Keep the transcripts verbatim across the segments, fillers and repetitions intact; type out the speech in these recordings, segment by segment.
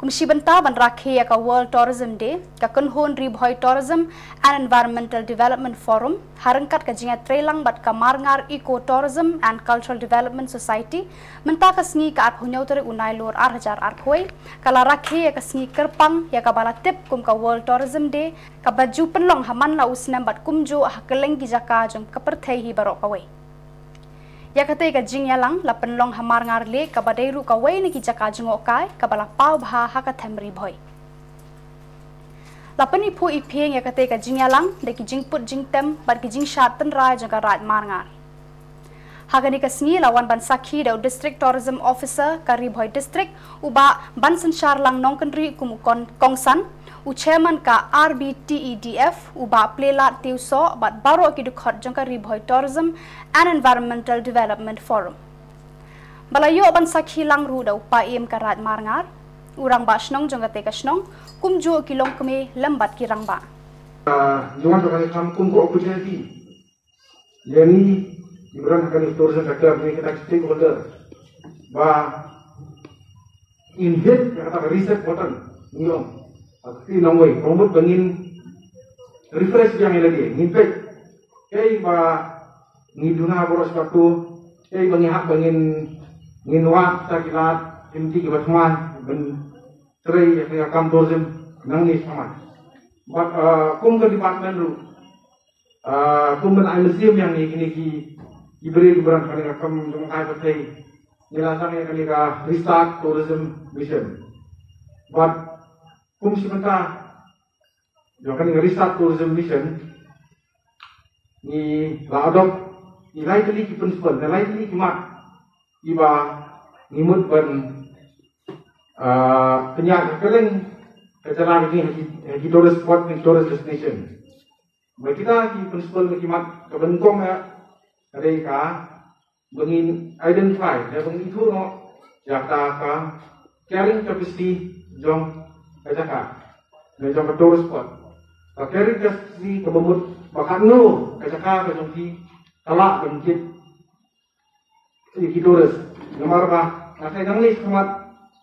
Kum shi bynta ban rakhe ïa ka World Tourism Day, ka Kynhun Ri Bhoi Tourism and Environmental Development Forum, ha ryngkat ka jingïatreilang bad ka Marngar Eco Tourism and Cultural Development Society, mynta ka sngi ka arphew hynñiew tarik u Nailur ar hajar arphew, ka la rakhe ïa ka sngi kyrpang ïa kaba la tip kum ka World Tourism Day, kaba ju pynlong ha man la u snem bad kumjuh ha kylleng ki jaka jong ka pyrthei hi baroh kawei. Ïa katei ka jingïalang la pynlong ha Marngar Lake, kaba dei ruh kawei na ki jaka jngohkai kaba la paw bha ha ka them Ri Bhoi. La pyniphuh iphieng ïa katei ka jingïalang da ki jingput jingtem bad ki jingshad tynrai jong ka Raid Marngar. Ha kane ka sngi la wan ban sakhi da u District Tourism Officer ka Ri Bhoi District, u Bah Bansynshar Lang Nongkynrih kum u kon-, kongsan, u Chairman ka R B T E D F, u Bah Plelad Tiewsoh, bad baroh ki dkhot jong ka Ri Bhoi Tourism and Environmental Development Forum. Ba la ïoh ban sakhi lang ruh da u Paiem ka Raid Marngar, u Rangbah Shnong jong katei ka shnong, kumjuh ki longkmie lem bad ki rangbah. Ah, jong ka kam kum ka opportunity. Ïa ngi, ki briew ha kane ka tourism sector, ngi kata ki stakeholder. Ba ngin hit ïa kata ka reset button, ngi ong. Ba ka kti nongwei, ka mut ba ngin refresh biang ïa lade, ngin peit. Kaei ba ngi duna baroh shi katta, kaei ba ngi hap ba ngin, ngin wad kita ki lad, ki lynti kiba thymmai, ban trei ïa ka kam tourism, nangne shakhmat. Bad, uh, kum ka department ruh, Ah, kum ban ai mynsiem ïa ngi kine ki, ki briew ki briew kane ka kam jong ka pyrthei. Ngi la sdang ïa kane ka Restart Tourism Mission. Bad kum shi bynta jong kane ka Restart Tourism Mission, ngi la adopt ïa lai tylli ki principle, ïa lai tylli ki mat, iba ngi mut ban, ah, pynïaid ha kylleng ka jylla ka jong ngi ha ki, ha ki tourist spot, ha ki tourist destination. Ba kita ki principle ne ki mat kaba nyngkong ïa ka dei ka ba ngin identify, ïa ba ngin ithuh noh ïa kata ka carrying capacity jong ka jaka, ne jong ka tourist spot. Ka carrying capacity kaba mut ba katno ka jaka ka jong ki ka lah ban kit ïa ki tourist. Namar ba nga tharai nangne shakhmat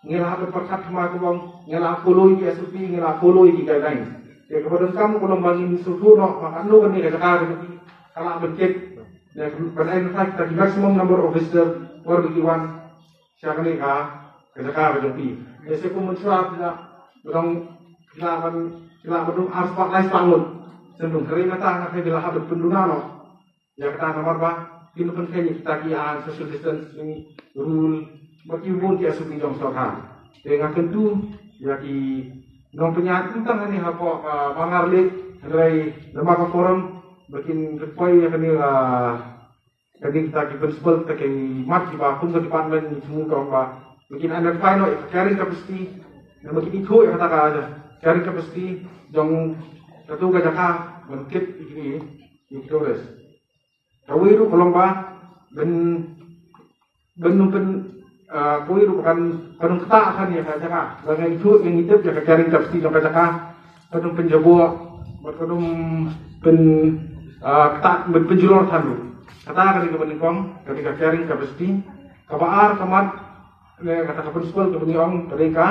ngi la hap ban pyrkhat thymmai kumba ngi la follow ïa ki S O P, ngi la follow ïa ki guidelines. Te kaba donkam ka long ba ngin sngewthuh noh ba katno kane ka jaka kaba ki ka lah ban kit. Te ban ai kita ki maximum number of visitor, por ba ki wan sha kane ka, ka jaka ka jong phi. Te shu kum mynshwa phi lah ban, phi lah ban, phi lah ban rung arspah laispah ngut. Sngewthuh, hynrei mynta nga tharai phi la hap ban pynduna noh ïa kata namar ba kin pynkheiñ ïa kita ki, ah, social distancing rule bad ki bun ki S O P jong sorkar. Te nga kyntu ïa ki nongpynïaid, ym tang hangne hapoh, ah, Marngar Lake, hynrei lyngba ka forum ba kin poi ïa kane, ah, kane kita ki principle, kita ki mat kiba kum ka department ngi thmu ka ong ba ba kin identify noh ïa ka carrying capacity, ne ba kin ithuh ïa kata ka carrying capacity jong katu ka jaka ban kit ïa ki, ïa ki tourist. Kawei ruh ka long ba ban, ban ym pyn, ah, kawei ruh ba kan, kan ym ktah kan ïa ka jaka. Ba ngi ithuh, ngi tip ïa ka carrying capacity jong ka jaka, kan ym pynjaboh bad kan ym pyn, ah, ktah, ban pynjulor than ruh. Kata ka dei kaba nyngkong, ka dei ka carrying capacity. Kaba ar ka mat, ne kata ka principle kaba ngi ong ka dei ka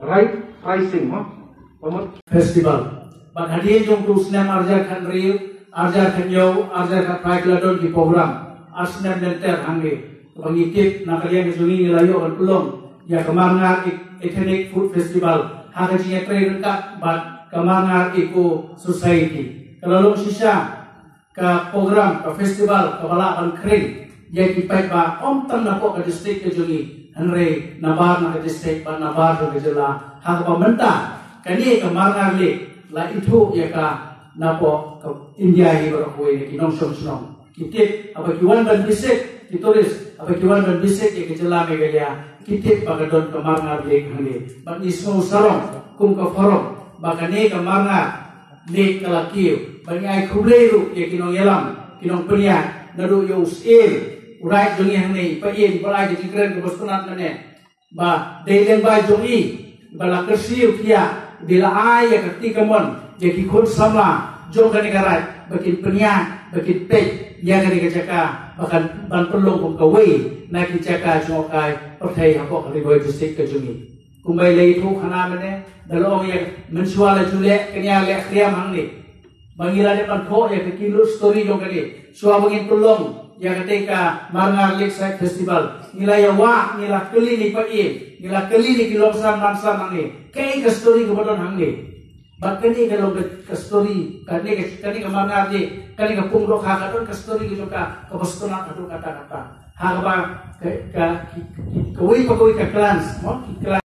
right pricing, mo. Ka mut festival. Bad hadien jong u snem ar hajar khathynriew, ar hajar khathynñiew, ar hajar khatphra ki la don ki program ar snem lynter hangne. Kaba ngi tip na ka liang ka jong ngi ngi la ïoh ban pynlong ïa ka Marngar Eth-, Ethnic Food Festival ha ka jingïatrei ryngkat bad ka Marngar Eco Society. Ka la long shisha ka program, ka festival kaba lah ban khring ïa ki paidbah ym tang napoh ka district ka jong ngi, hynrei nabar na ka district bad nabar jong ka jylla, ha kaba mynta kane ka Marngar Lake la ithuh ïa ka napoh ka India hi baroh kawei, na ki nongshong shnong. Ki tip haba ki wan ban visit, ki tourist, haba ki wan ban visit ïa ka jylla Meghalaya, ki tip ba ka don ka Marngar Lake hangne. Bad ngi sngew sarong kum ka forum ba kane ka Marngar Lake ka la kiew. Bad ngi ai khublei ruh ïa ki nongïalam, ki nongpynïaid, naduh ïa u Syiem, u Raid jong ngi hangne, i Paiem, ba la ai ka jingkren kaba sngewtynnat mynne. Ba dei lyngba jong i ba la kyrsiew thiah, ba la ai ïa ka kti kamon ïa ki khun samla jong kane ka Raid ba kin pynïaid, ba kin peit ïa kane ka jaka ba kan ban pynlong kum kawei na ki jaka jngohkai pyrthei hapoh ka Ri Bhoi District ka jong ngi. Kumba i la ïathuh khana mynne, da la ong ïa mynshuwa la ju leh kane, leh khriam hangne. Ba ngi la dep ban thoh ïa ka keynote story jong kane. Shuwa ba ngin pynlong ïa kata ka Marngar Lakeside Festival, ngi la ïa wad, ngi la kylli na i paid, ngi la kylli na ki longsan mansan hangne, kaei ka story kaba don hangne. Bad kane ka long ka story, kane ka, kane ka Marngar Lake, kane ka Pung Dohkha ka don ka story ka jong ka, kaba sngewtynnat haduh katta katta. Ha kaba ka, ka, ki, ki, kawei pa kawei ka clans, mo, ki clans.